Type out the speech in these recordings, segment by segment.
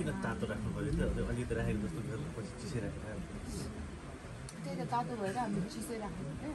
किन तातो राख्नु पर्यो त अलिकति राखेको जस्तो पछि चिसै राखेर त्यही त तातो भएर हामीले चिसै राखेको के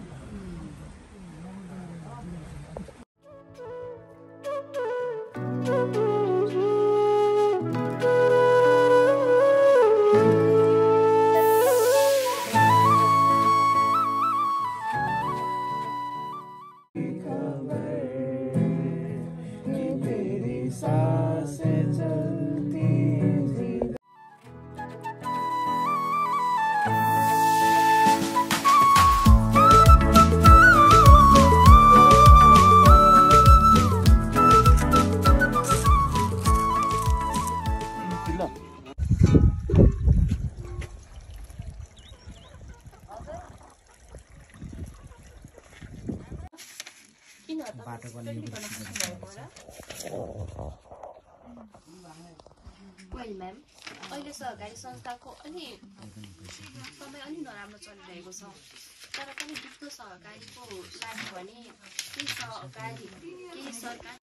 Well, ma'am, अहिले सहकारी संस्थाको अलि समय अलि नराम्रो चलिरहेको छ तर पनि दुग्ध सहकारीको लागि भने केही सरकार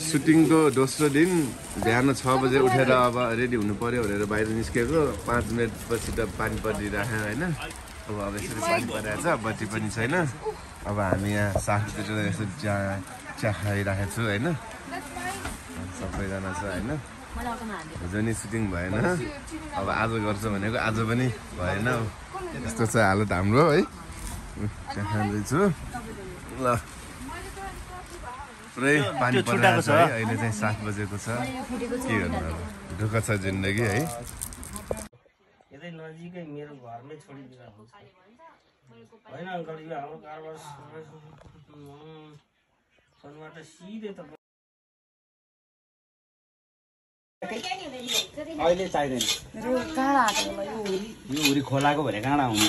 सुटिङको दोस्रो दिन बिहान 6 बजे उठेर अब रेडी हुनु पर्यो भनेर बाहिर निस्केको 5 मिनेटपछि त पानी परिराख्यो हैन अब यसरी पानी परिरहेछ बत्ती पनि छैन अब हामी यहाँ साथीहरु यसो चिया खाइराखेको छु हैन सबैजना छ हैन हिजो नि सुटिङ भएन अब आज गर्छ भनेको आज पनि भएन यस्तो छ हालत हाम्रो है चिया खाँदैछु ल पुरै पानी परिरहेको छ है अहिले चाहिँ 7 बजेको छ के गर्नु अब दुःख छ जिन्दगी है यतै नजिकै मेरो घरमै छोडिदिनु हुन्छ हैन अंकल यो हाम्रो कारबार सनबाट सिधै त अहिले चाहिदैन यो उरी खोलाको भने काँडा हुनु